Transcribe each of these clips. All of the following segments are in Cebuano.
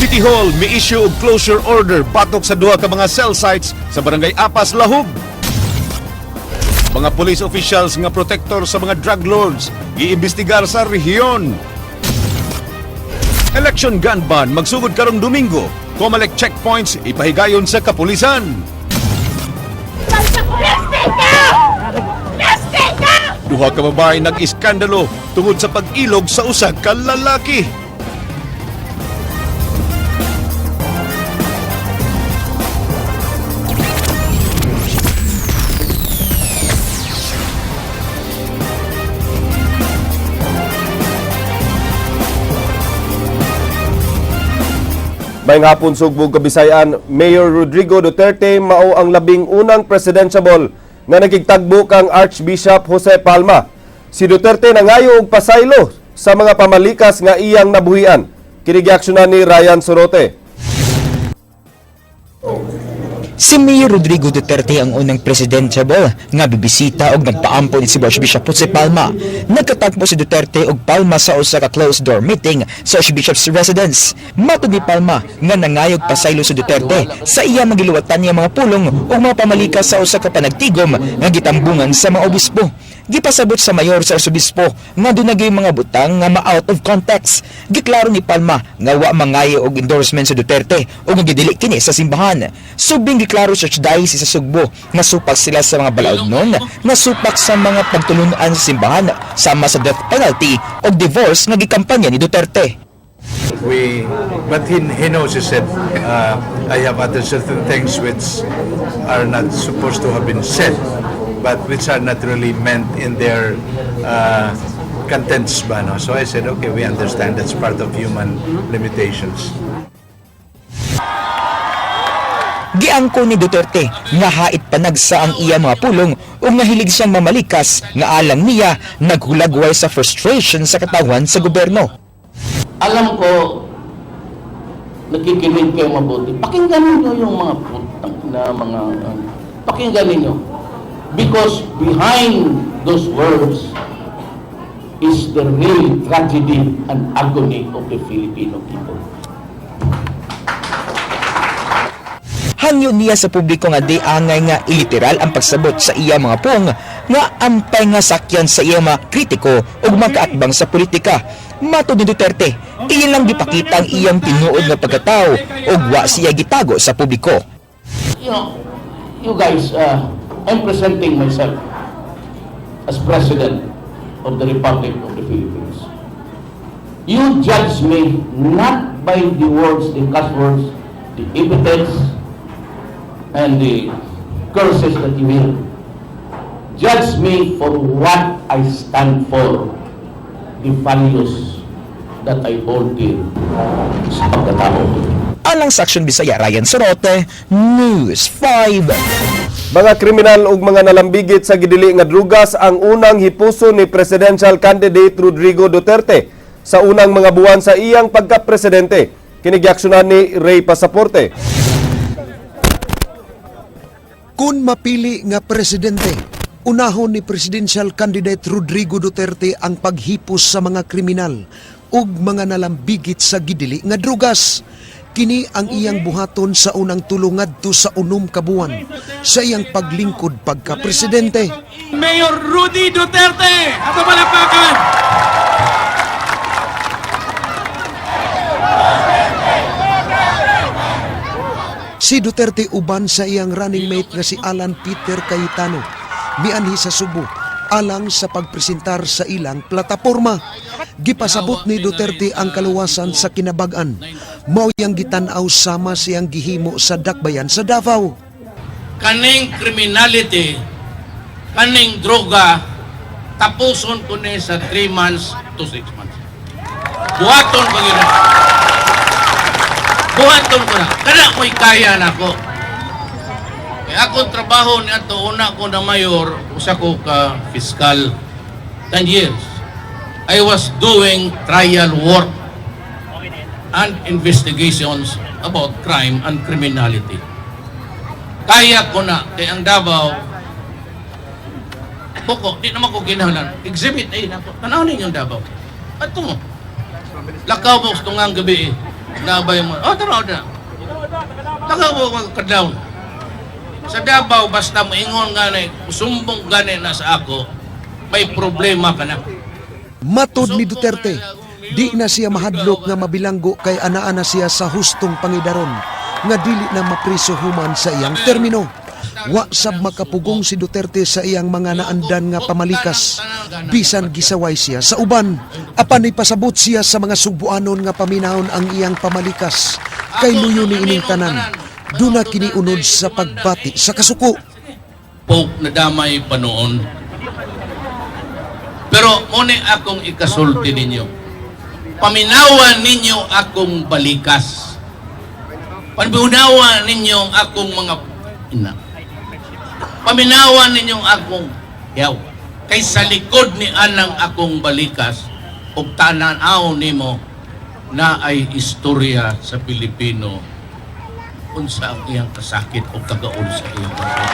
City Hall mi-issue og closure order batok sa duha ka mga cell sites sa Barangay Apas, Lahug. Mga police officials nga protector sa mga drug lords giimbestigar sa rehiyon. Election gun ban magsugod karong Domingo. Comelec checkpoints ipahigayon sa kapulisan. Duha ka babae nag-iskandalo tungod sa pag-ilog sa usa ka lalaki. Maayong hapon, Sugbo, Kabisayan. Mayor Rodrigo Duterte mao ang 11 presidentiable nga nakigtagbo kang Archbishop Jose Palma. Si Duterte nangayo og pasaylo sa mga pamalikas nga iyang nabuhian. Kini giaksyonan ni Ryan Sorote. Si Mayor Rodrigo Duterte ang unang presidentiable nga bibisita og nagpaampon si Archbishop Jose Palma. Nagkatagpo si Duterte og Palma sa usa ka closed door meeting sa Archbishop's residence. Matod ni Palma nga nangayog pasaylo si Duterte sa iya magiluwatan niya mga pulong ug mga pamalikas sa usa ka panagtigom nga gitambungan sa mga obispo. Gipasabot sa mayor sa arsobispo nga dunay mga butang nga ma-out of context. Giklaro ni Palma nga wa mangayo og endorsement sa Duterte ug nga gidili kini sa simbahan. Subing giklaro sa Archdiocese sa Sugbo nga supak sila sa mga balaod nun, nga supak sa mga pagtulunan sa simbahan sama sa death penalty ug divorce nga gikampanya ni Duterte. But he knows, he said, "I have uttered certain things which are not supposed to have been said, but which are not really meant in their contents ba, no?" So I said, "Okay, we understand that's part of human limitations." Giangko ni Duterte nga hait panagsa ang iya mga pulong ug nahilig siyang mamalikas nga alang niya naghulagway sa frustration sa katawhan sa gobyerno. Alam ko, nakikinig kayo mabuti. Pakinggan ninyo yung mga putang na mga, pakinggan ninyo. Because behind those words is the real tragedy and agony of the Filipino people. Hangyo niya sa publiko nga di angay nga iliteral ang pagsabot sa iya mga pung nga ampay nga sakyan sa iya mga kritiko ug makaatbang sa politika. Matod ni Duterte, iyan lang gipakita ang iyang tinuod nga pagkatao ug wa siya gitago sa publiko. You guys, I'm presenting myself as President of the Republic of the Philippines. You judge me not by the words, the cuss words, the epithets, and the curses that you hear. Judge me for what I stand for, the values that I hold dear sa pagkatao ko. Alang sa Action Bisaya, Ryan Sorote, News 5. Mga kriminal ug mga nalambigit sa gidili nga drugas ang unang hipuso ni presidential candidate Rodrigo Duterte sa unang mga buwan sa iyang pagka-presidente. Kini giaksyonan ni Ray Pasaporte. Kung mapili nga presidente, unahon ni presidential candidate Rodrigo Duterte ang paghipos sa mga kriminal ug mga nalambigit sa gidili nga drugas. Kini ang iyang buhaton sa unang tulo ngadto sa 6 ka buwan sa iyang paglingkod pagka-presidente. Mayor Rudy Duterte! Ato palakpakan! Si Duterte uban sa iyang running mate nga si Alan Peter Cayetano mianhi sa Subo alang sa pagpresentar sa ilang plataporma. Gipasabot ni Duterte ang kaluwasan sa kinabag-an. Mao yang gitan-aw sama siyang gihimo sa dakbayan sa Davao. Kaning criminality, kaning droga, tapuson ko ni sa 3 months to 6 months. Buhaton ko gina. Buhaton ko na. Kana ko'y kaya na ko. Kaya akong trabaho ni ato una ko na mayor, usa ko ka fiscal 10 years. I was doing trial work and investigations about crime and criminality. Kaya ko na kay ang Davao buko, di naman ko kinahanglan. Exhibit A na ko. Tanaw ninyo ang Davao. Ato mo. Lakaw mo sa tungang gabi eh. Nabay mo. Oh, tara na. Taga mo kadlawon. Sa Davao, basta moingon gani, sumbong gani na sa ako, may problema ka na. Matod ni Duterte, di na siya mahadlok nga mabilanggo kay anaa na siya sa hustong pangidaron nga dili na mapriso human sa iyang termino. Wa sab makapugong si Duterte sa iyang mga naandan nga pamalikas. Bisan gisaway siya sa uban. Apan ipasabot siya sa mga Sugbuanon nga paminahon ang iyang pamalikas. Kay luyo ni ining tanan. Duna kini unod sa pagbati sa kasuko. Pope na damay pa noon. Pero muna akong ikasulti ninyo. Paminawan ninyo akong balikas. Paminawan ninyo ang akong mga ina. Paminawan ninyo ang akong yaw. Kay sa likod ni anang akong balikas, ug tanan-aw nimo na ay istorya sa Pilipino unsa ang iyang kasakit o kagaon sa iyang kasakit.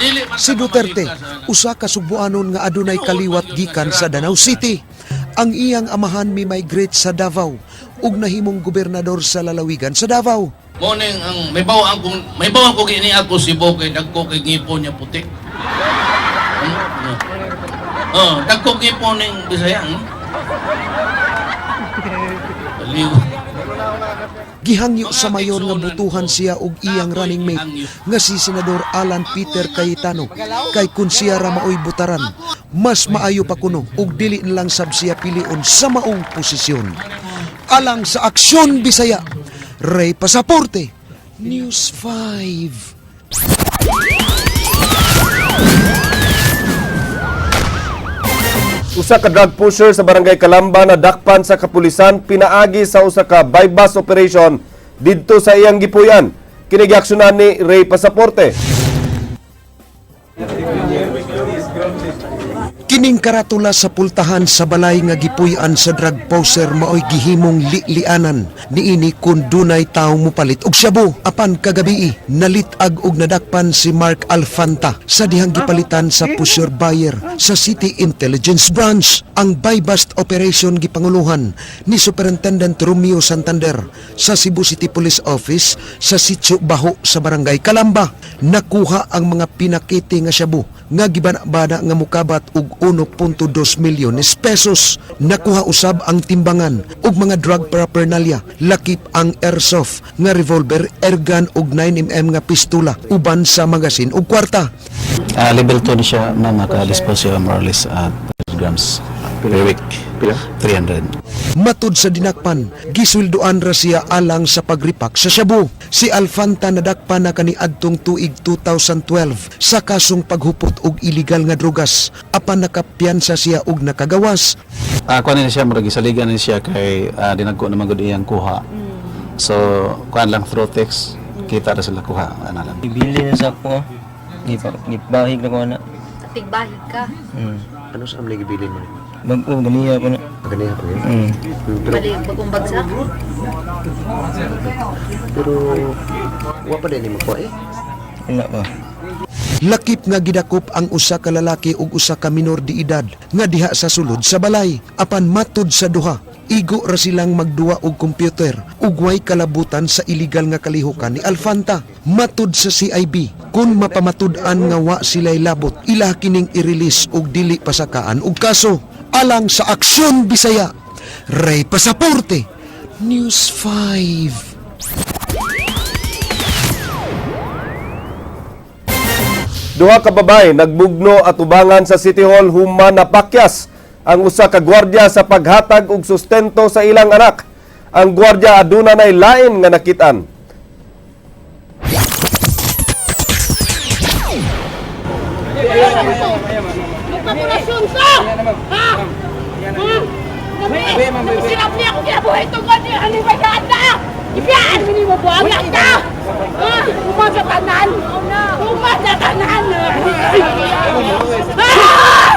Dili man Si ka Duterte, mamalikas, ana. usa ka Sugbuanon nga adunay kaliwat gikan sa Danao City. Ang iyang amahan mi-migrate sa Davao ug nahimong gobernador sa lalawigan sa Davao. Morning ang may bawang kong may bawang ko gini ako si Bo kay dagko kay ngipon niya puti. Oh, dagko ngipon ning Bisaya. Baliw. Gihangyo sa mayor nga butuhan siya og iyang running mate nga si Senador Alan Peter Cayetano kay kun siya ra maoy butaran, mas maayo pa kuno og dili na lang sab siya pilion sa maong posisyon. Alang sa Aksyon Bisaya, Ray Pasaporte, News 5. Usa ka drug pusher sa Barangay Kalamba na dakpan sa kapulisan pinaagi sa usa ka buy-bust operation didto sa iyang gipuyan. Kini giaksyonan ni Ray Pasaporte. Kining karatula sa pultahan sa balay nga gipuy-an sa drug poser maoy gihimong lilianan niini kun dunay tawo mopalit og shabu. Apan kagabii, nalit-ag og nadakpan si Mark Alfanta sa dihang gipalitan sa pusher buyer sa City Intelligence Branch. Ang buy-bust operation gipanguluhan ni Superintendent Romeo Santander sa Cebu City Police Office sa Sitio Baho sa Barangay Kalamba. Nakuha ang mga pinakiti nga shabu nga gibana-bana nga mukabat og 1.2 milyones pesos. Nakuha usab ang timbangan ug mga drug paraphernalia, lakip ang airsoft nga revolver, airgun ug 9 mm nga pistola uban sa magasin ug kwarta. Level 2 na siya, ma'am, maka-dispose siya more or less grams per week. 300. Matud sa dinakpan, gisweldoan ra siya alang sa pagripak sa shabu. Si Alfanta nadakpan na kaniadtong tuig 2012 sa kasong paghupot og iligal nga drugas. Apan nakapiyansa siya og nakagawas. Kuan na siya, murag isaligan na siya kay dinagko naman gud iyang kuha. So, kuan lang through text, kita ra sila kuha. Ano lang. Ibili na sa ako. Gipabahig na ko ana. Tigbahig ka. Ano sa aming gibilin mo? Bag-o ganiya po na. Paganiha pa yun. Pero, Bali, bagong bagsak. pero, wa pa din ni makuha eh. Wala pa. Lakip nga gidakop ang usa ka lalaki ug usa ka minor de edad nga diha sa sulod sa balay. Apan matud sa duha, igo ra silang magduwa og computer ug way kalabutan sa iligal nga kalihukan ni Alfanta. Matud sa CIB, kun mapamatud-an nga wa sila'y labot, ila kining i-release ug dili pasakaan og kaso. Alang sa Aksyon Bisaya, Ray Pasaporte, News 5. Duha ka babae nagbugno at ubangan sa City Hall human napakyas ang usa ka gwardiya sa paghatag og sustento sa ilang anak. Ang gwardiya aduna nay lain nga nakit-an. Magpapulasyon ka! Ha? Ha? Sirap niya ako kinabuhay tungkol niya. Ano ba yan na? Ibiyaan mo ni mo buwag ka! Ha? Uma sa tanan! Uma sa tanan! Ah!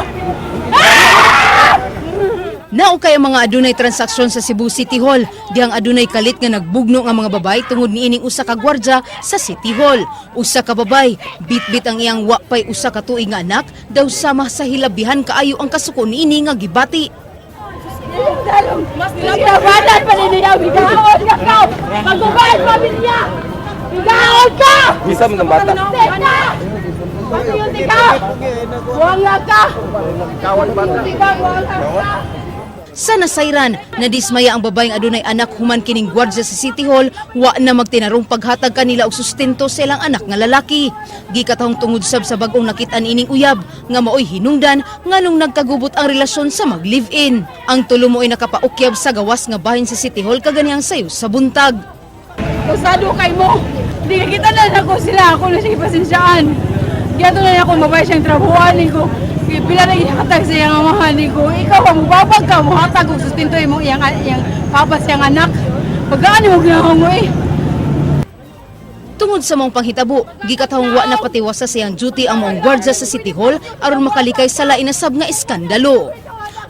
Naukay ang mga adunay transaksyon sa Cebu City Hall. Dihang adunay kalit nga nagbugno ang mga babae tungod niining usa ka gwardya sa City Hall. Usa ka babay, bitbit ang iyang wa pay usa ka tuig nga anak, daw sama sa hilabihan kaayo ang kasuko niini nga gibati. Mas nilabanan pa niya, bigaon ka ka! Magubay pamilya! Bigaon ka! Bisa man ang bata. Teka! Patiyunti ka! Wala ka! Patiyunti ka! Wala ka! Sa nasayran, nadismaya ang babaeng adunay anak human kining gwardya sa City Hall, wa na magtinarong paghatag kanila og sustento sa ilang anak nga lalaki. Gikatahong tungod sab sa bag-ong nakit-an ining uyab nga maoy hinungdan nganong nagkagubot ang relasyon sa mag-live-in. Ang tulo mo'y nakapaukyab sa gawas nga bahin sa City Hall kaganihang sayo sa buntag. Usado kay mo! Hindi ka kita na ako sila, ako na siya ipasensyaan. Giyato na ako mabay siyang trabuhan ko. Pila na gihatag sa iyang amahan ko. Ikaw ang mubabag ka, muhatag og sustento imong iyang, iyang papa sa iyang anak. Pagkaan mo ginahong mo eh. Tungod sa maong panghitabo, gikatahong wa na patiwasa sa iyang duty ang maong gwardya sa City Hall aron makalikay sa lain na sab nga iskandalo.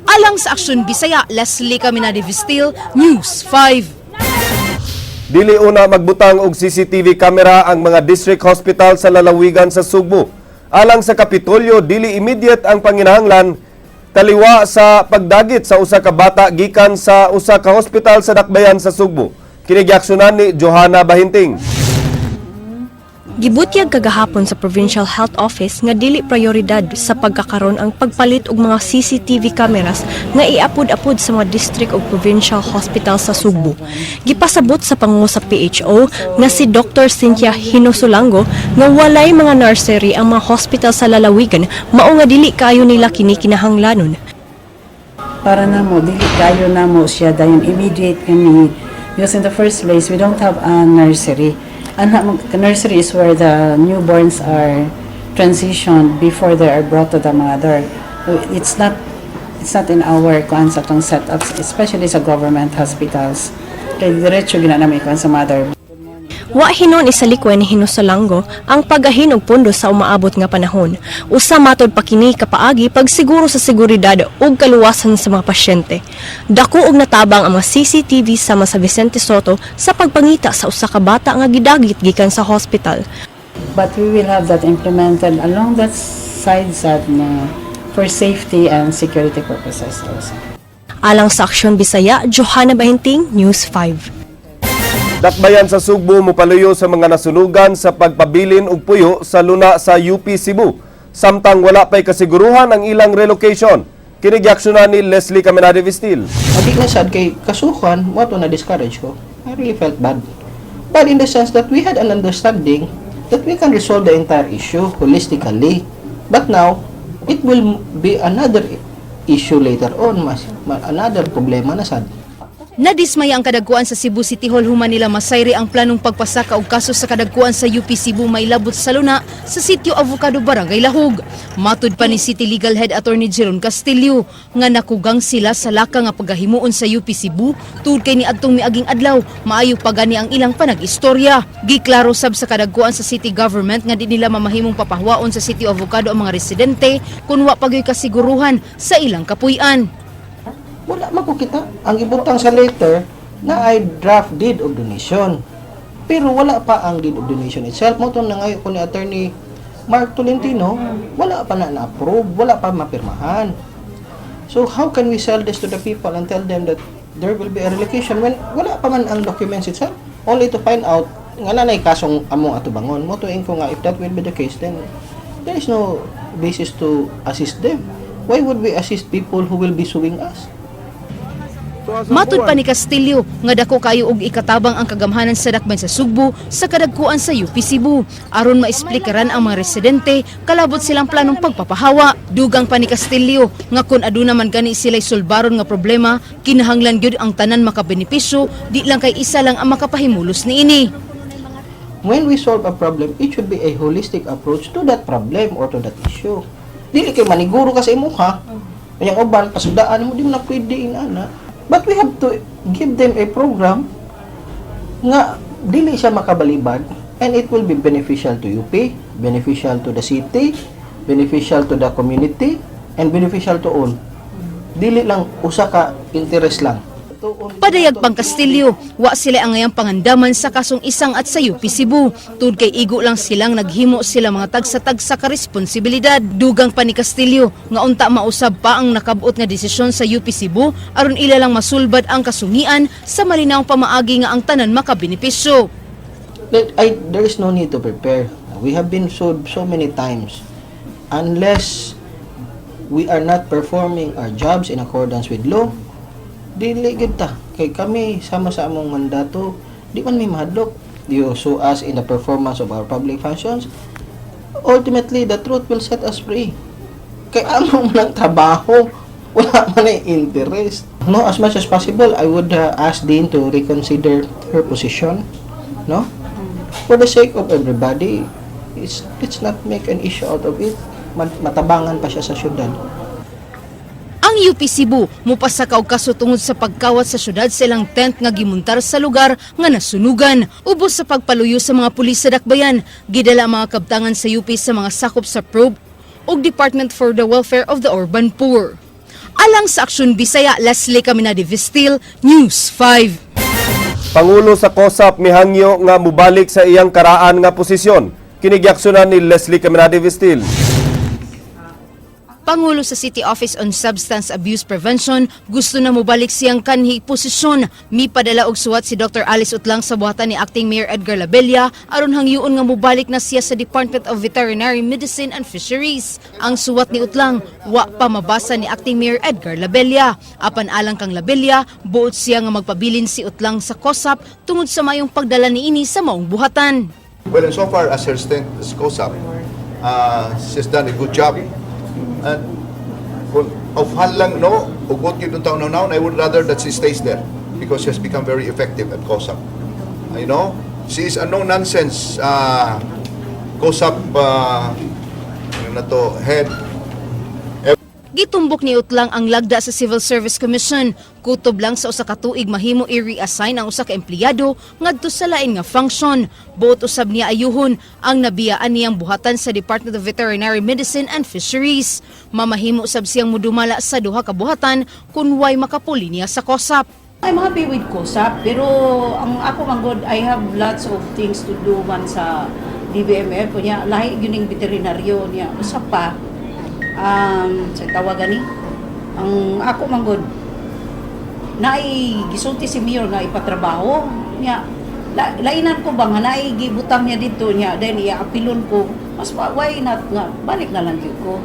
Alang sa Aksyon Bisaya, Leslie Caminade Vistil, News 5. Dili una magbutang og CCTV camera ang mga district hospital sa lalawigan sa Sugbo. Alang sa Kapitolyo, dili immediate ang panginahanglan kaliwa sa pagdagit sa usa ka bata gikan sa usa ka hospital sa Dakbayan sa Sugbo. Kini giaksyonan ni Johanna Bahinting. Gibutyag kagahapon sa Provincial Health Office nga dili prioridad sa pagkakaron ang pagpalit og mga CCTV cameras nga iapod-apod sa mga district ug provincial hospital sa Sugbo. Gipasabot sa pangulo sa PHO nga si Dr. Cynthia Hinosulango nga walay mga nursery ang mga hospital sa lalawigan, mao nga dili kaayo nila kini kinahanglanon. Para namo, dili kayo namo siya dayon immediate kami, because in the first place we don't have a nursery. And nursery is where the newborns are transitioned before they are brought to the mother. It's not in our kuan sa atong setups, especially sa government hospitals, kay diretso gina namin kuan sa mother. Wa hinon isalikway ni Hinosalango ang pagahin og pondo sa umaabot nga panahon. Usa matod pa kini kapaagi pagsiguro sa seguridad ug kaluwasan sa mga pasyente. Dako og natabang ang mga CCTV sama sa Vicente Soto sa pagpangita sa usa ka bata nga gidagit gikan sa hospital. But we will have that implemented along that side sad na for safety and security purposes also. Alang sa Aksyon Bisaya, Johanna Bahinting, News 5. Dakbayan sa Sugbo mopaluyo sa mga nasunugan sa pagpabilin og puyo sa luna sa UP Cebu. Samtang wala pa'y kasiguruhan ang ilang relocation. Kini giaksyonan ni Leslie Caminade Vistil. Adi na sad kay kasuhan mo to na discourage ko. I really felt bad. Bad in the sense that we had an understanding that we can resolve the entire issue holistically. But now, it will be another issue later on, mas another problema na sad. Nadismaya ang kadagkuan sa Cebu City Hall human nila masayri ang planong pagpasaka og kaso sa kadagkuan sa UP Cebu may labot sa luna sa Sitio Avocado, Barangay Lahug. Matud pa ni City Legal Head Attorney Jeron Castillo nga nakugang sila sa laka nga paghahimuon sa UP Cebu tungod kay niadtong miaging adlaw maayo pa gani ang ilang panag-istorya. Giklaro sab sa kadagkuan sa city government nga di nila mamahimong papahuwaon sa Sitio Avocado ang mga residente kung wa pa gyoy kasiguruhan sa ilang kapuy-an. Wala man ko kita. Ang ibutang sa letter na ay draft deed of donation. Pero wala pa ang deed of donation itself. Mao to nangayo ko ni Attorney Mark Tolentino, wala pa na na-approve, wala pa mapirmahan. So how can we sell this to the people and tell them that there will be a relocation when wala pa man ang documents itself? Only to find out nga nanay kasong among atubangon. Mao to ko nga if that will be the case, then there is no basis to assist them. Why would we assist people who will be suing us? Matud pa ni Castillo nga dako kayo og ikatabang ang kagamhanan sa dakbayan sa Sugbo sa kadagkuan sa UP Cebu aron maesplikaran ang mga residente kalabot silang planong pagpapahawa. Dugang pa ni Castillo nga kun aduna man gani sila'y sulbaron nga problema, kinahanglan gyud ang tanan makabenepisyo, di lang kay isa lang ang makapahimulos niini. When we solve a problem, it should be a holistic approach to that problem or to that issue. Dili kay maniguro ka sa imuha, kanyang uban, pasudaan mo, di mo na pwede inana. But we have to give them a program nga dili siya makabalibad and it will be beneficial to UP, beneficial to the city, beneficial to the community, and beneficial to all. Dili lang usa ka interest lang. Padayag pang Castillo, wa sila ang ngayang pangandaman sa kasong isang at sa UP Cebu. Tud kay igo lang silang naghimo sila mga tagsa-tagsa ka responsibilidad. Dugang pa ni Castillo nga unta mausab pa ang nakabot nga desisyon sa UP Cebu aron ila lang masulbad ang kasungian sa malinawng pamaagi nga ang tanan makabenepisyo. There is no need to prepare. We have been sued so many times. Unless we are not performing our jobs in accordance with law, dili gid ta. Kay kami sama sa among mandato, di man may mahadlok. You sue us in the performance of our public functions. Ultimately, the truth will set us free. Kay amo man ang trabaho, wala man ay interest. No, as much as possible, I would ask Dean to reconsider her position. No? For the sake of everybody, let's not make an issue out of it. Matabangan pa siya sa syudad. Ang UP Cebu mupasaka og kaso tungod sa pagkawat sa syudad sa ilang tent nga gimuntar sa lugar nga nasunugan. Ubos sa pagpaluyo sa mga pulis sa Dakbayan, gidala ang mga kabtangan sa UP sa mga sakop sa probe ug Department for the Welfare of the Urban Poor. Alang sa Aksyon Bisaya, Leslie Caminade Vistil, News 5. Pangulo sa COSAP mihangyo nga mubalik sa iyang karaan nga posisyon. Kini giaksyonan ni Leslie Caminade Vistil. Pangulo sa City Office on Substance Abuse Prevention, gusto na mobalik siyang kanhi posisyon. Mipadala og suwat si Dr. Alice Utlang sa buhatan ni Acting Mayor Edgar Labella aron hangyoon nga mobalik na siya sa Department of Veterinary Medicine and Fisheries. Ang suwat ni Utlang wa pa mabasa ni Acting Mayor Edgar Labella. Apan alang kang Labella, buot siya nga magpabilin si Utlang sa COSAP tungod sa mayong pagdala niini sa maong buhatan. Well, and so far as her stint as COSAP, she's done a good job. And kung offhand lang, no, ugot yun taon na, I would rather that she stays there because she has become very effective at COSAP. She is a no-nonsense COSAP ano na to, head. Gitumbok ni Utlang ang lagda sa Civil Service Commission. Kutob lang sa usa ka tuig mahimo i-reassign ang usa ka empleyado ngadto sa lain nga function. Buot usab niya ayuhon ang nabiyaan niyang buhatan sa Department of Veterinary Medicine and Fisheries. Mamahimo usab siyang mudumala sa duha ka buhatan kun way makapuli niya sa COSAP. I'm happy with COSAP, pero ang ako man gud, I have lots of things to do man sa DBMF niya, lahi gyud ning veterinaryo niya. Usa pa, sa tawagan ni ang ako man gud, naay gisulti si mayor nga ipatrabaho niya, lainan ko ba nga naay gibutang niya dito niya, then iaapilon ko mas why not nga balik na lang gyud ko.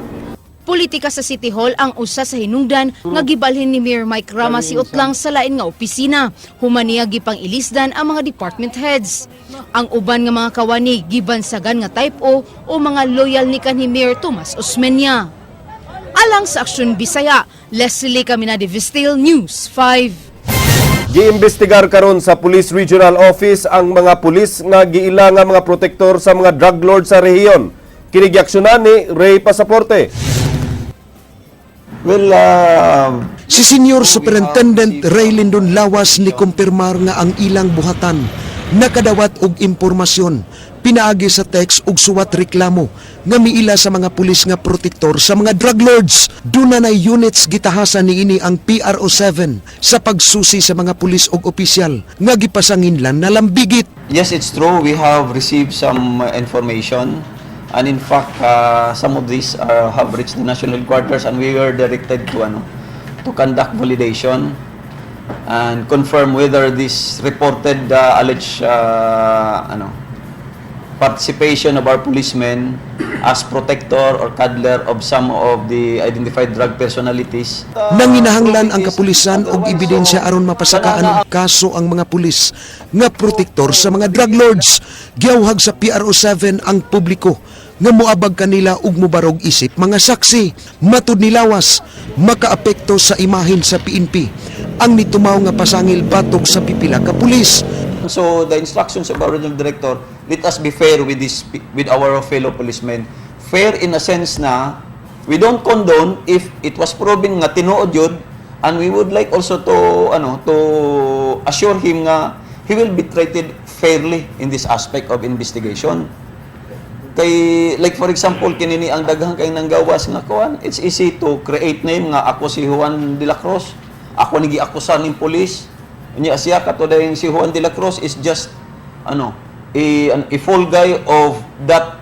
Politika sa City Hall ang usa sa hinungdan nga gibalhin ni Mayor Mike Rama si Utlang sa lain nga opisina. Human niya gipang-ilisdan ang mga department heads. Ang uban nga mga kawani gibansagan nga type O o mga loyal ni kanhi Mayor Tomas Osmeña. Alang sa Aksyon Bisaya, Leslie Caminade Vistil, News 5. Giimbestigar karon sa Police Regional Office ang mga pulis nga giila nga mga protektor sa mga drug lord sa rehiyon. Kini giaksyonan ni Ray Pasaporte. Well, Si Senior Superintendent Ray Lindon Lawas ni kumpirmar nga ang ilang buhatan nakadawat og impormasyon pinaagi sa text ug suwat reklamo nga miila sa mga pulis nga protektor sa mga drug lords. Duna nay units gitahasan niini ang PRO7 sa pagsusi sa mga pulis ug opisyal nga gipasanginlan na lambigit. Yes, it's true. We have received some information. And in fact, some of these have reached the national headquarters and we were directed to, ano, to conduct validation and confirm whether this reported alleged ano, participation of our policemen as protector or cuddler of some of the identified drug personalities. Nanginahanglan ang kapulisan og ebidensya aron mapasakaan og kaso ang mga pulis nga protektor sa mga drug lords. Giawhag sa PRO7 ang publiko nga moabag kanila ug mobarog isip mga saksi. Matud ni Lawas, makaapekto sa imahen sa PNP ang nitumaw nga pasangil batok sa pipila ka pulis. So the instructions of our regional director, let us be fair with our fellow policemen. Fair in a sense na we don't condone if it was proven nga tinuod yun, and we would like also to, ano, to assure him nga he will be treated fairly in this aspect of investigation. Kay like for example, kinini ang daghan kay nanggawas nga kuan, it's easy to create name nga ako si Juan de la Cruz. Ako ni giakusar ning pulis. Unya siya kato dayong si Juan de la Cruz is just ano, a fall guy of that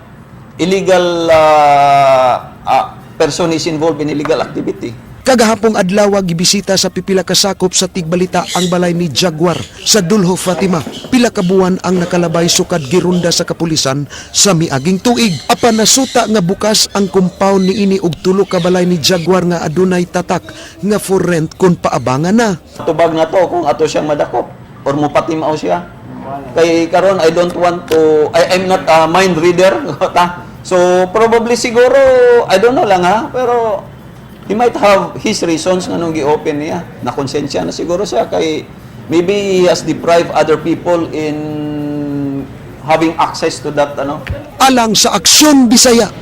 illegal person is involved in illegal activity. Kagahapong adlaw, gibisita sa pipila ka sakop sa Tigbalita ang balay ni Jaguar sa Dulho, Fatima. Pila ka buwan ang nakalabay sukad girunda sa kapulisan sa miaging tuig. Apan nasuta nga bukas ang compound niini og tulo ka balay ni Jaguar nga adunay tatak nga for rent kun paabangan na. Tubag na to kung ato siyang madakop or mupatimaw siya. Kay karon I don't want to I'm not a mind reader, ta. So probably siguro, I don't know lang ha, pero he might have his reasons nga nung gi-open niya. Nakonsensya na siguro siya kay maybe he has deprived other people in having access to that ano. Alang sa Aksyon Bisaya,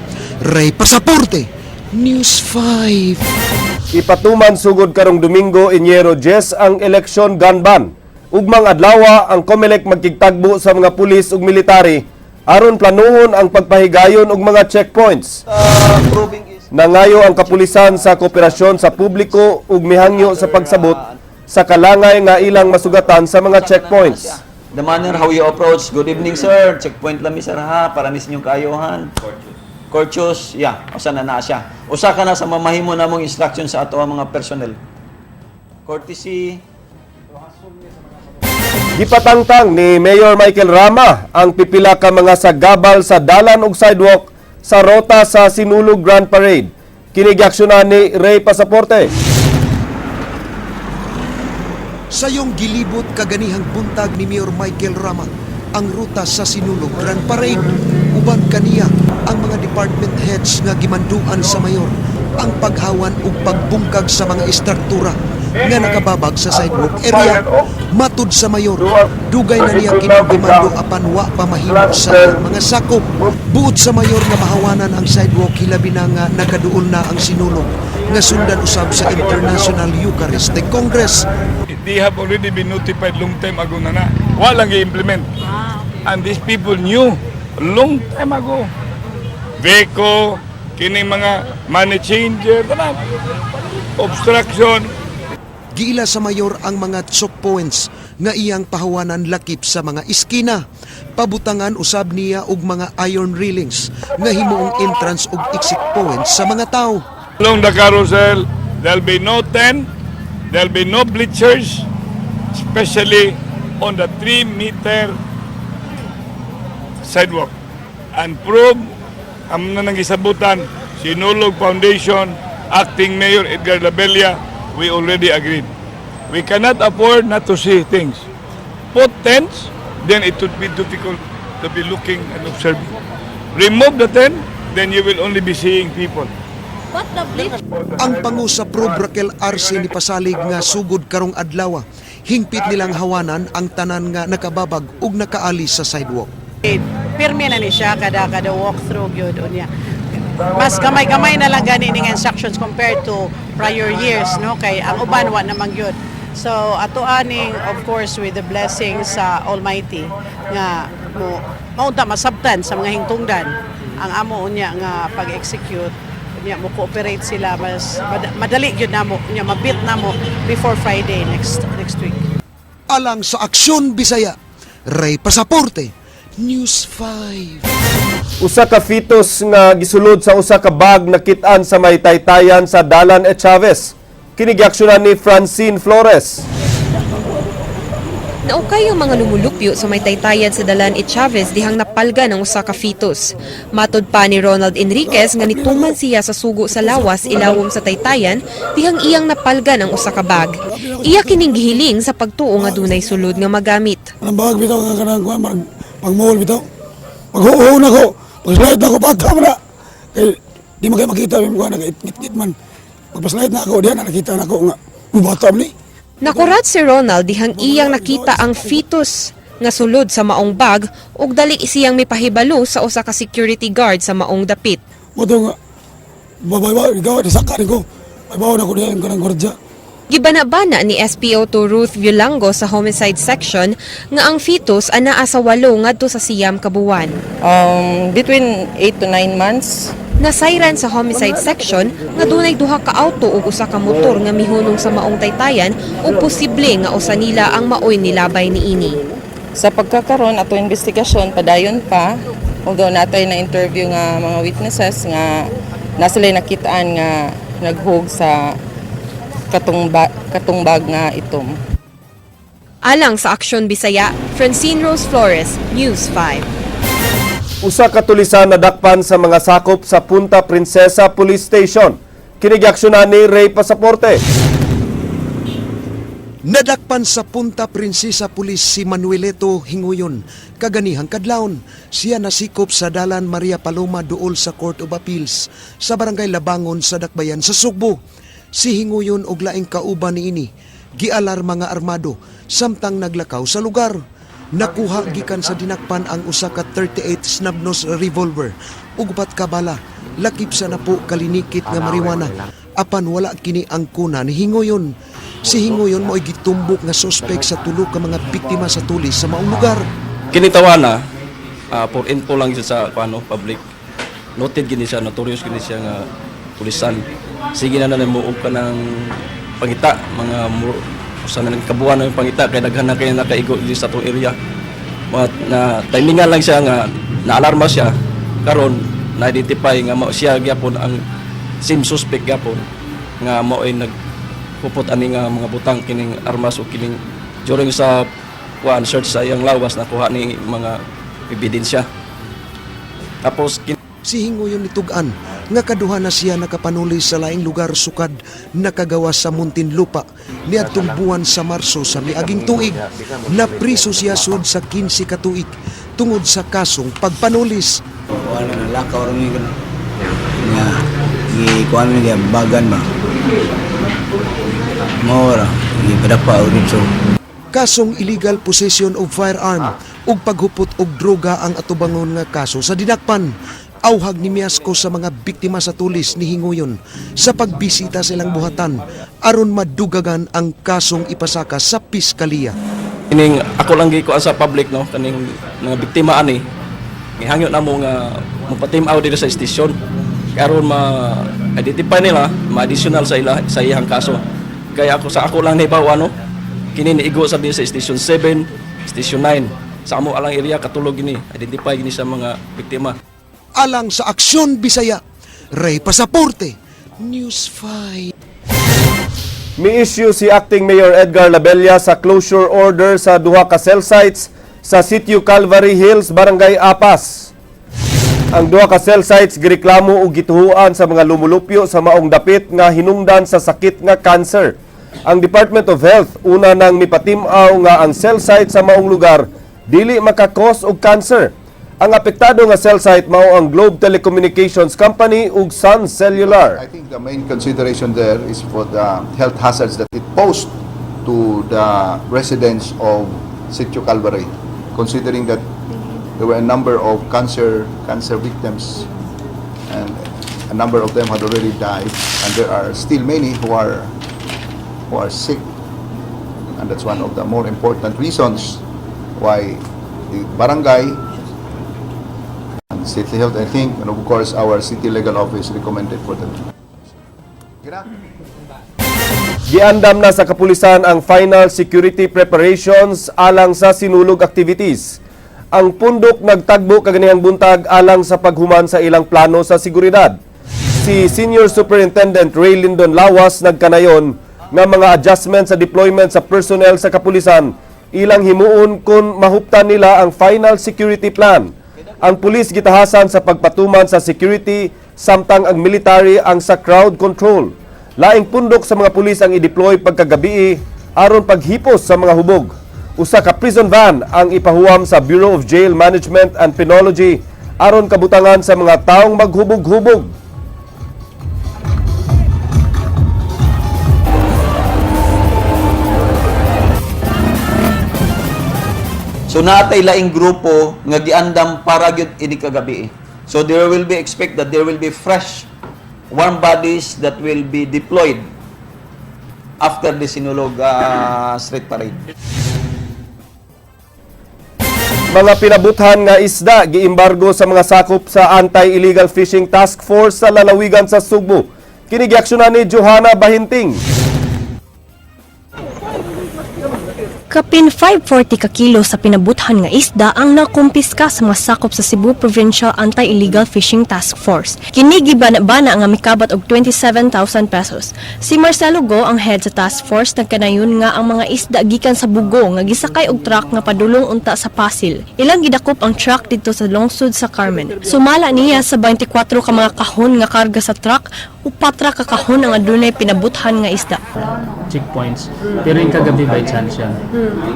Ray Pasaporte, News 5. Ipatuman sugod karong Domingo, Enero 10 ang election gun ban. Ugmang adlawa ang COMELEC magkigtagbo sa mga pulis ug military aron planuhon ang pagpahigayon og mga checkpoints. Nangayo ang kapulisan sa kooperasyon sa publiko ug mihangyo sa pagsabot sa kalangay nga ilang masugatan sa mga checkpoints. The manner how you approach, "Good evening, sir, checkpoint lang mi, sir, ha, para nis inyong kaayohan." Courteous, yeah, usa na na siya. Usa ka na sa mamahimo namong instruction sa ato ang mga personnel. Courtesy. Gipatangtang ni Mayor Michael Rama ang pipila ka mga sagabal sa dalan ug sidewalk sa rota sa Sinulog Grand Parade. Kini giaksyonan ni Ray Pasaporte. Sayong gilibot kaganihang buntag ni Mayor Michael Rama ang ruta sa Sinulog Grand Parade. Uban kaniya ang mga department heads nga gimanduan sa mayor ang paghawan ug pagbungkag sa mga istruktura nga nakababag sa sidewalk area. Matud sa mayor, dugay na niya kini gimando apan wa pa mahimo sa iyang mga sakop. Buot sa mayor nga mahawanan ang sidewalk, hilabi na nga nakaduol na ang Sinulog nga sundan usab sa International Eucharistic Congress. They have already been notified long time ago na na. Walang i-implement. And these people knew long time ago. Veco, kining mga money changer, tanan. Obstruction. Giila sa mayor ang mga choke points nga iyang pahawanan lakip sa mga iskina. Pabutangan usab niya og mga iron railings nga himuong entrance ug exit points sa mga tao. Along the carousel, there'll be no tent, there'll be no bleachers, especially on the 3-meter sidewalk. And prove, ang na gisabutan, Sinulog Foundation, Acting Mayor Edgar Labella, we already agreed. We cannot afford not to see things. Put tents, then it would be difficult to be looking and observing. Remove the tent, then you will only be seeing people. Ang pangu sa Probe Raquel Arce ni pasalig nga sugod karong adlaw, hingpit nilang hawanan ang tanan nga nakababag ug nakaali sa sidewalk. Pirmi na ni siya kada kada walk through gyud unya. Mas gamay-gamay na lang gani ning instructions compared to prior years, no, kay ang uban wa naman gyud. So ato aning, of course, with the blessings sa Almighty nga mo maunta masabtan sa mga hingtungdan ang amo unya nga pag-execute unya mo cooperate sila, mas madali gyud namo unya mabit namo before Friday next next week. Alang sa Aksyon Bisaya, Ray Pasaporte, News 5. Usa ka fetus nga gisulod sa usa ka bag nakit-an sa may taytayan sa Dalan e Chavez. Kini giaksyonan ni Francine Flores. Naukay ang mga lumulupyo sa may taytayan sa Dalan e Chavez dihang napalga ng usa ka fetus. Matod pa ni Ronald Enriquez nga nituman siya sa sugo sa lawas ilawom sa taytayan dihang iyang napalga ng usa ka bag. Iya kining gihiling sa pagtuo nga dunay sulod nga magamit. Ang bag bitaw nga kanang kuan marag pagmuhol bitaw. Paghuo na ko, pag-slide na ko bata mo na. Kay di man kay makita yung kuan nagit man. Pagpa-slide na ako diyan na nakita na ako nga bata man ni. Nakurat si Ronald dihang iyang nakita ang fetus nga sulod sa maong bag ug dali siyang mipahibalo sa usa ka security guard sa maong dapit. Mo to nga babay ba ikaw saka ko. Babaw na ko diyan kanang gwardiya. Gibana-bana ni SPO2 Ruth Violango sa homicide section nga ang fetus anaa sa 8 ngadto sa 9 ka buwan. Between 8 to 9 months. Nasayran sa homicide section nga dunay duha ka auto ug usa ka motor nga mihunong sa maong taytayan ug posible nga usa nila ang maoy nilabay niini. Sa pagkakaron ato investigasyon padayon pa, although natay na interview nga mga witnesses nga na sila nakitaan nga naghug sa katong bag nga itom. Alang sa Aksyon Bisaya, Francine Rose Flores, News 5. Usa ka tulisan nadakpan sa mga sakop sa Punta Princesa Police Station. Kini giaksyonan ni Ray Pasaporte. Nadakpan sa Punta Princesa Police si Manuelito Hinguyon kaganihang kadlawon. Siya nasikop sa Dalan Maria Paloma duol sa Court of Appeals sa Barangay Labangon sa Dakbayan sa Sugbo. Si Hinguyon og laing kauban niini gialarma nga armado samtang naglakaw sa lugar. Nakuha gikan sa dinakpan ang usa ka 38 snub-nose revolver ug upat ka bala, lakip sa napo kalinikit nga marijuana, apan wala kini ang kuna ni Hingoyon. Si Hingoyon mo'y gitumbok nga suspek sa tulo ka mga biktima sa tulis sa maong lugar. Kini tawana, for info lang siya sa ano, public. Noted gini siya, notorious gini siya nga pulisan. Sige na na mo og kanang pangita, mga usa na ng kabuan ng pangita kay daghan na kay nakaigo diri sa atong area. Mga, na timingan lang siya nga naalarma siya, karon na-identify nga mao siya gyapon ang same suspect gyapon nga mao ay nagpupot ani nga mga butang, kining armas o kining during sa kuan search sa iyang lawas, nakuha ni mga ebidensya. Tapos Si Hingoyon nitug-an nga kaduha na siya nakapanuli sa laing lugar sukad nakagawa sa Muntinlupa niadtong buwan sa Marso sa miaging tuig. Napriso siya sud sa 15 ka tuig tungod sa kasong pagpanulis. Wala na lakaw ra mi ganun. Nga gi kuan mi bagan ba. Mao ra gi padapa og dito. Kasong illegal possession of firearm ug paghupot og droga ang atubangon nga kaso sa dinakpan. Auhag ni Miasco sa mga biktima sa tulis ni Hinguyon sa pagbisita sa ilang buhatan aron madugagan ang kasong ipasaka sa piskaliya. Kining ako lang gikuan sa public, no, kaning mga biktima ani, gihangyo namo nga mopatim-aw diri sa istasyon karon ma-identify nila, ma-additional sa ila sa iyang kaso. Kaya ako sa ako lang nahibaw ano, kini niigo sa din sa station 7, station 9 sa amo alang area, katulog gini identify gini sa mga biktima. Alang sa Aksyon Bisaya, Ray Pasaporte, News 5. Mi-issue si Acting Mayor Edgar Labella sa closure order sa duha ka cell sites sa Sitio Calvary Hills, Barangay Apas. Ang duha ka cell sites gireklamo og gituhuan sa mga lumulupyo sa maong dapit nga hinungdan sa sakit nga cancer. Ang Department of Health una nang mipatim-aw nga ang cell site sa maong lugar dili makakos og cancer. Ang apektado nga cell site mao ang Globe Telecommunications Company ug Sun Cellular. I think the main consideration there is for the health hazards that it posed to the residents of Sitio Calvary, considering that there were a number of cancer victims and a number of them had already died, and there are still many who are sick, and that's one of the more important reasons why the barangay and City Health, I think, and of course our city legal office recommended for them. Giandam na sa kapulisan ang final security preparations alang sa Sinulog activities. Ang pundok nagtagbo kaganihang buntag alang sa paghuman sa ilang plano sa seguridad. Si Senior Superintendent Ray Lindon Lawas nagkanayon nga mga adjustment sa deployment sa personnel sa kapulisan ilang himuon kung mahuptan nila ang final security plan. Ang pulis gitahasan sa pagpatuman sa security, samtang ang military ang sa crowd control. Laing pundok sa mga pulis ang i-deploy pagkagabii aron paghipos sa mga hubog. Usa ka prison van ang ipahuwam sa Bureau of Jail Management and Penology aron kabutangan sa mga taong maghubog-hubog. So naatay laing grupo nga giandam para gyud ini kagabi. So there will be expect that there will be fresh warm bodies that will be deployed after the Sinulog street parade. Mga pinabuthan nga isda giimbargo sa mga sakop sa Anti-Illegal Fishing Task Force sa lalawigan sa Sugbo. Kini giaksyonan ni Johanna Bahinting. Kapin 540 ka kilo sa pinabuthan nga isda ang nakumpiska sa mga sakop sa Cebu Provincial Anti-Illegal Fishing Task Force. Kini gibana-bana nga mikabat og 27,000 pesos. Si Marcelo Go, ang head sa task force, nagkanayon nga ang mga isda gikan sa Bugo nga gisakay og truck nga padulong unta sa Pasil. Ilang gidakop ang truck didto sa lungsod sa Carmen. Sumala niya, sa 24 ka mga kahon nga karga sa truck, upat ra ka kahon ang adunay pinabuthan nga isda. Checkpoints. Pero yung kagabi, by chance yan.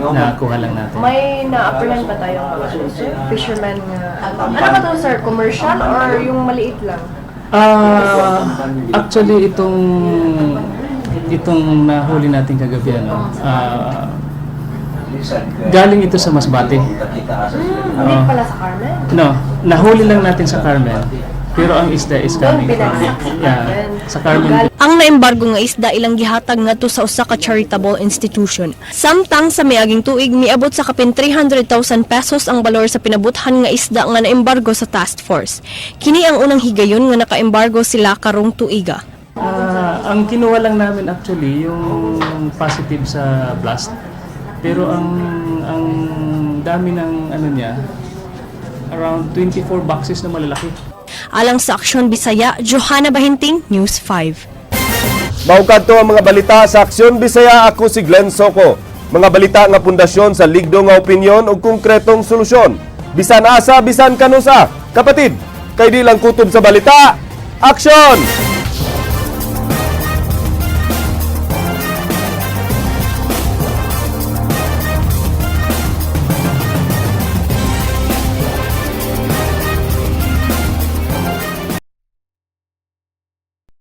Nakakuha lang natin. May na-apprehend ba tayong mga ano, sir? Fisherman nga? Ano ba to, sir? Commercial or yung maliit lang? Ah, actually itong itong nahuli natin kagabi, ano, galing ito sa Masbate. Hindi Oo. pala sa Carmen? No, nahuli lang natin sa Carmen. Pero ang isda is coming from Binagsak sa yeah, Carmen. Sa Carmen. Ang naembargo nga isda ilang gihatag ngadto sa usa ka charitable institution. Samtang sa miaging tuig, miabot sa kapin 300,000 pesos ang balor sa pinabuthan nga isda nga naembargo sa task force. Kini ang unang higayon nga nakaembargo sila karong tuiga. Ah, ang kinuha lang namin actually yung positive sa blast. Pero ang dami ng ano niya, around 24 boxes na malalaki. Alang sa Aksyon Bisaya, Johanna Bahinting, News 5. Mao kadto ang mga balita sa Aksyon Bisaya. Ako si Glenn Soco. Mga balita nga pundasyon sa ligdo nga opinyon ug konkretong solusyon. Bisan asa, bisan kanusa. Kapatid, kay di lang kutob sa balita. Aksyon!